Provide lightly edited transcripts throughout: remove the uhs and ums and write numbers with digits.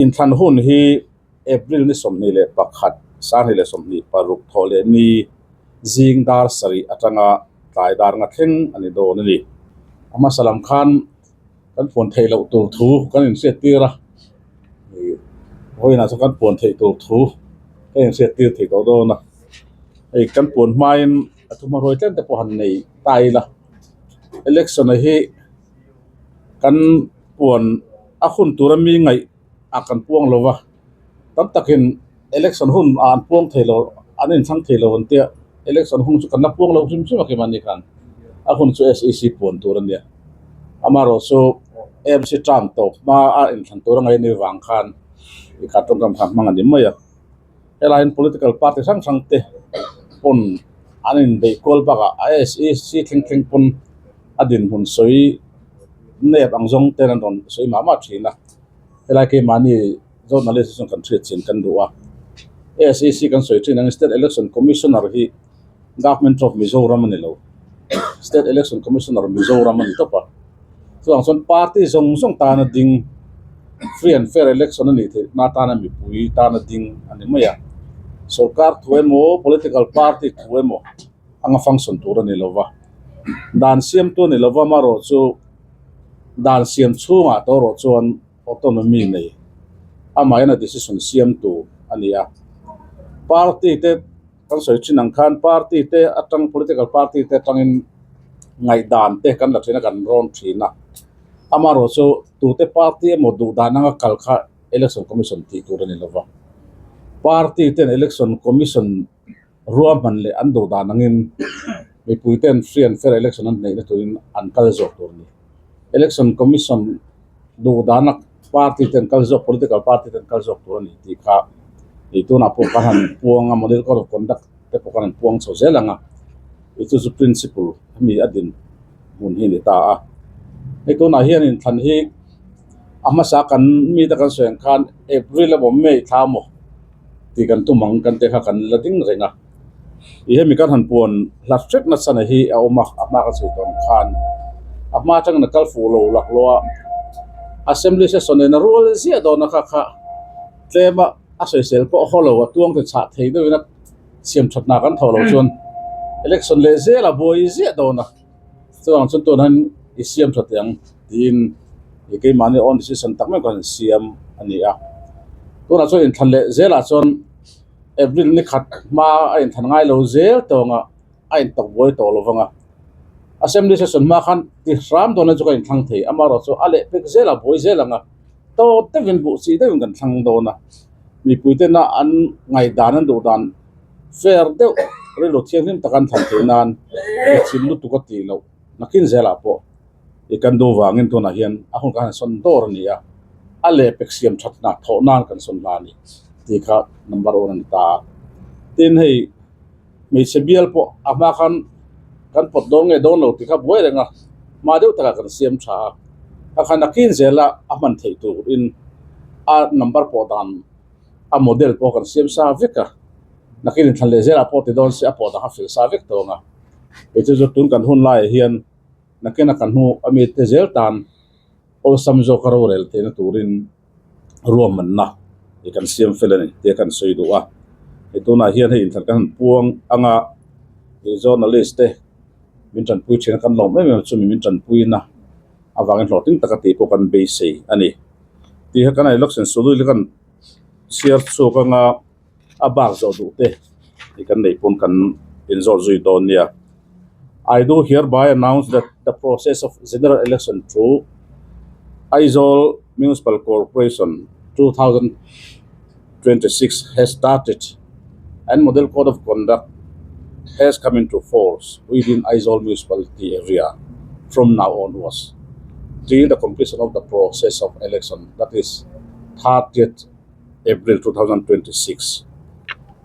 Inthlan hun hi April ni 21, 2026 thawh leh ni zing dar sarih atanga tlai dar nga thleng a ni dawn a ni. A hmasa lam khan kan puan theih loh tur thu kan inhriat tir a, vawiinah chuan kan puan theih tur thu ka inhriat tir thei tawh dawn a. Hei kan puan hmain a thuhmahruai tlem te pawh han nei ta ila, election a hi kan puan a hun tura mi ngaih a kan puang lo va, tam takin election hun ah an puang thei lo an inthlang thei lo an tia, election hun chu kan la puang lo hrim hrim a keimahni khan a hun chu SEC puan tur a nia. Amaherawh chu AMC term tawp hma a inthlan tur a ngaih anih vang khan i kha tawngkam kha hmang a ni mai a. Helaiin political party hrang hrang te pawn an inbeih kual bakah a SEC thleng thleng pawn a dinhmun sawi nep ang zawng ten an rawn sawi mah mah thin a. Helai keimahni journalist te chuan kan hriat chin kan duh a. SEC kan sawi thin ang State Election Commissioner hi Government of Mizoram a ni lo. State Election Commissioner Mizoram a ni tawp a. Chuvang chuan party zawng zawng tana ding free and fair election a nih theih na tana mipui tana ding a ni mai a. Sorkar thu emaw political party thu emaw anga function tur a ni lo va. Dan siamtu a ni lo va amaherawh chu dan siam chhungah tawh erawh chuan autonomy nei amahin a decision siamtu a ni a. Party te. Kan sawi thin ang khan party te atang political party te atangin ngaihdan te kan la thin a kan rawn thin a amaherawh chu tute party emaw duh dan anga kal kha election commission tih tur a ni lova party ten election commission ruahman leh an duh dan angin mipui ten free and fair election an neihna turin an kal zawk tur a ni election commission duh dana party ten kal zawk political party ten kal zawk tur a ni tih kha ih tunah pawh kan han puang a model code of conduct te pawh kan han puang chho zel ang a ih chu chu principle hemi a din hmun hi a ni ta a hei tunah hian inthlan hi a hmasa kan mite kan sawi ang khan April emaw May thla emaw tih kan tum ang kan tih kha kan la ding reng a. Ih hemi kan han puan hlat hrep nasa na hi a awm a, a hma ka chhui tawn khan a hma atangin a kal fuh lo lak lo a, assembly session nen a rual ziah dawn a kha kha tlem a a sawisel pawh haw lo a tuang te chhah thei deuhin a siam that hna kan thawh loh chuan election leh zel a buai ziah dawn a, chuvang chuan tunah hian i siam tha teh ang tiin ih keimahni own decision tak meuh kan siam a ni a, tunah chuan inthlan leh zelah chuan. April ni khat hma a inthlan ngai lo zel tawng a, a intawk buai tawh lo vang a. Assembly session hma khan ti hram dawn chu ka inthlang thei, amaherawh chu a lehpek zel a buai zel ang a, tawt deuhin buh chi deuhin kan thlang dawn a. Mipui tena an ngaihdan an duh dan fair deuh rilru thianghlim taka an thlan theih nan chim lutuk a tih loh nakin zelah pawh. I kan duh vangin tunah hian a hun kan han sawn dawr a ni a, a lehpek siam thatna thawh nan kan sawn hla a ni tih kha number one a ni ta a. Tin hei hmeichhe bial pawh a hma khan kan pawt dawn nge dawn lo tih kha buai reng a, hma deuh takah kan siam tha a, a khan a kin zela a hman theih turin a number pawh dan a model pawh kan siam sa vek a, nakin inthlan leh zelah pawh ti dawn se a pawh dan kha fel sa vek tawh ang a, kei chu chu tun kan hun laiah hian. Nakina kan hnu a mite zel tan awlsam zawka rorel theihna turin ruahmanna hi kan siam fel a ni tia kan sawi duh a. Hei tunah hian hei inthlan kan han puang anga ih journalist te min tanpui thin a kan lawm em em chumi min tanpuina avangin hlawhtling taka tih pawh kan beisei a ni. Tih kha kan election schedule hi kan chhiar chhuak anga. a bak zawh duh te hi kan neih pawn kan inzawt zui dawn nia. I do hereby announce that the process of general election to Aizawl Municipal Corporation 2026 has started and model code of conduct has come into force within Aizawl Municipality area from now onwards till the completion of the process of election that is 30th April 2026.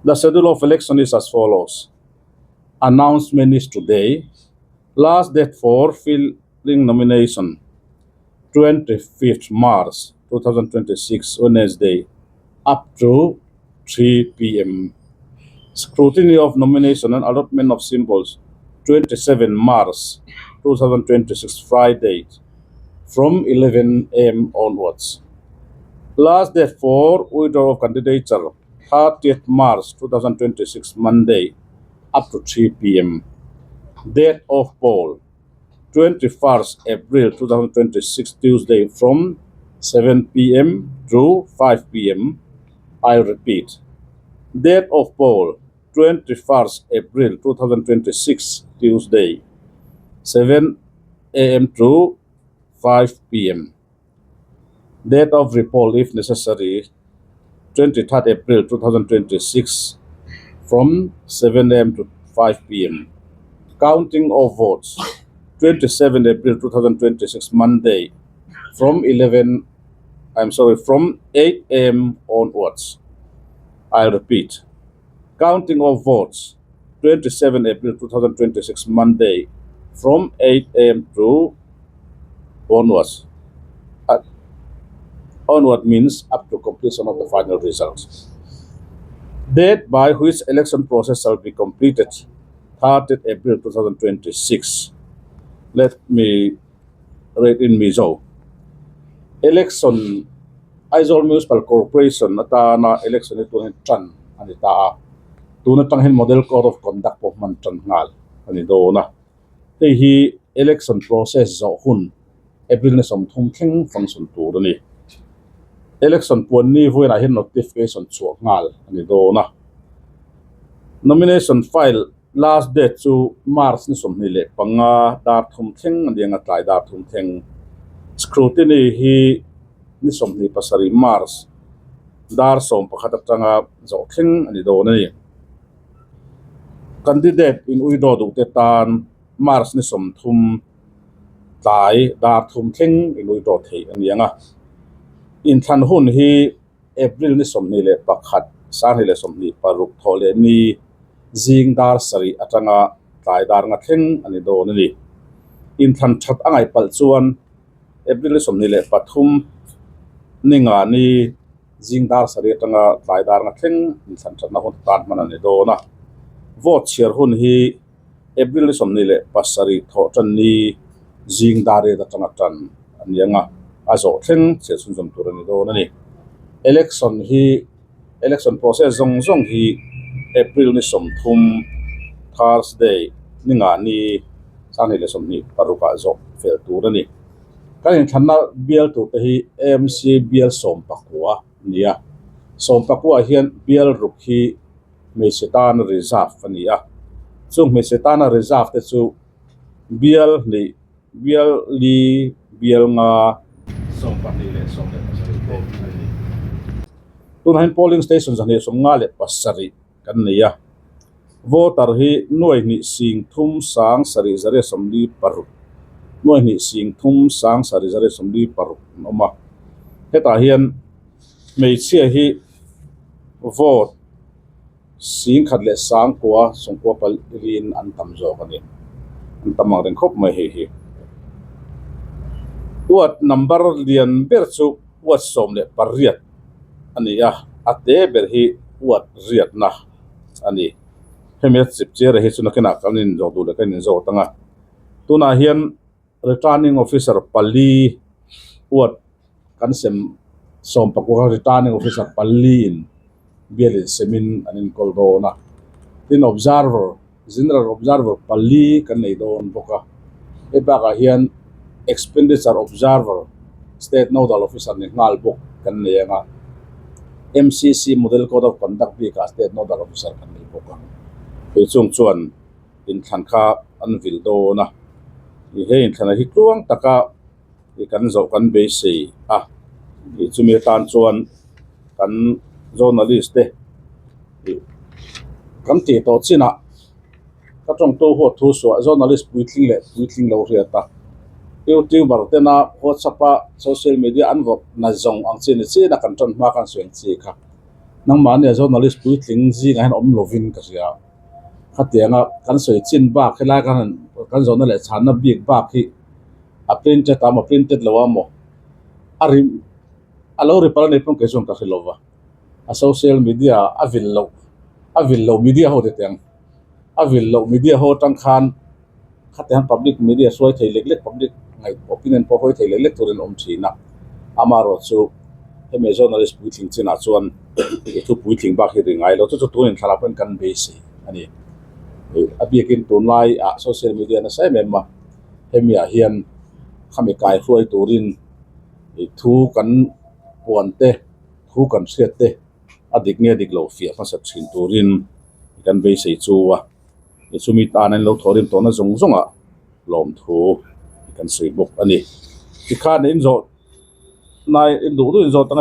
The schedule of election is as follows. Announcement is today. Last date for filing nomination 25th March 2026 Wednesday up to 3 p.m. Scrutiny of nomination and allotment of symbols 27 March 2026 Friday from 11 a.m. onwards. Last date for withdrawal of candidature, 30th March 2026 Monday up to 3 pm. Date of poll, 21st April 2026 Tuesday from 7 pm to 5 pm. I repeat, date of poll 21st April 2026 Tuesday 7 am to 5 pm. Date of repoll if necessary 23rd April 2026 from 7 am to 5 pm. Counting of votes 27 April 2026 Monday from 11 I'm sorry from 8 am onwards. I repeat counting of votes 27 April 2026 Monday from 8 am to onwards. Uh, onward means up to completion of the final results. Date by which election process shall be completed 30th April 2026. Let me read in Mizo. Election Aizawl Municipal Corporation atana election hi tun hi tan a ni ta a. Tun atang hian Model Code of Conduct pawh hman tan nghal a ni dawn a. Hei hi election process zawh hun April ni 30 thleng function tur a ni. Election puan ni vawiinah hian notification chhuah nghal a ni dawn a. Nomination file last date chu March ni 25 dar thum thleng a ni ang a, tlai dar thum thleng. Scrutiny hi ni 27 March dar 11 atanga zawh thleng a ni dawn a ni. Candidate in withdraw duh te tan March ni 30 tlai dar thum thleng in withdraw theih a ni ang a. Inthlan hun hi April ni 21 2026 thawh leh ni zing dar sarih atanga tlai dar nga thleng a ni dawn a ni. Inthlan that a ngaih palh chuan April ni 23 ni nga ni zing dar sarih atanga tlai dar nga thleng inthlan thatna hun tan hman a ni dawn a. Vote chhiar hun hi April ni 27 thawh tan ni zing dar riat atanga tan a ni ang a, a zawh thleng chhiar chhunzawm tur a ni dawn a ni. Election hi election process zawng zawng hi April ni 30 Thursday ni nga ni 2026 ah zawh fel tur a ni. Kan inthlanna bial tur te hi AMC bial 19 a ni a, 19 ah hian bial ruk hi hmeichhe tana reserve a ni a, chung hmeichhe tana reserve te chu bial hnih bial li bial nga 12 leh 17 te a ni. Tunah hian polling station 257 kan nei a, voter hi nuai hnih sing thum sang sarih zariat sawmli paruk nuai hnih sing thum sang sarih zariat sawmli paruk an awm a, hetah hian hmeichhia hi vote sing khat leh sang kua sawmkua paliin an tam zawk a ni an tam ang reng khawp mai hei hi ward number lian ber chu ward 18 a ni a a te ber hi ward riatna a ni hemi a chip chiar hi chu nakinah kan inzawh duh leh kan inzawt ang a tunah hian returning officer pali ward kan sem 19 returning officer pali in bial in semin an inkawl dawn a tin observer general observer pali kan nei dawn bawk a hei bakah hian expenditure observer state nodal officer ni nghal bawk kan nei ang a M_C_C model code of conduct bikah state nodal officer kan nei bawk ang kei chung chuan inthlan kha an vil dawn a hei inthlan hi tluang taka kan zawh kan beisei a ih chumi atan chuan kan journalist te ih kan tih tawh chinah ka tawngtu huat thu suah journalist puitling leh puitling lo hriat a youtuber tena whatsapp a social media an vawk na zawng ang chi ni chin a kan tan hma khan sawi ang chi kha nangmahni a journalist puitling zingah hian awm lovin ka hria khatianga kan sawi chin bak helai khan kan zawhna leh chhanna bik bak hi. A printed a maw printed lo a maw a ri a lo ri palh a ni pawn kei chuan ka hre lo va a social media a vil loh a vil loh media ho te teng a vil loh media ho atang khan khatiang hian public media hruai thei lek lek public ngaih opinion pawh hawi thei lek lek turin a awm thin a amaherawhchu. Hemi journalist puitling chinah chuan i thu puitling bak hi ri ngai lo. Chu chu tun inthlalak pawn kan beisei a ni. A biakin tunlai ah social media nasa em em a, hemi ah hian khami kai hruai turin i thu kan puan te, thu kan hriat te a dik nge dik lo fiah hmasa thin turin kan beisei chu a. Chumi tan an lo thawhrim tawhna zawng zawngah lawmthu kan sawi bawk a ni. Tikhan in zawh nai in duh duh in zawh ta.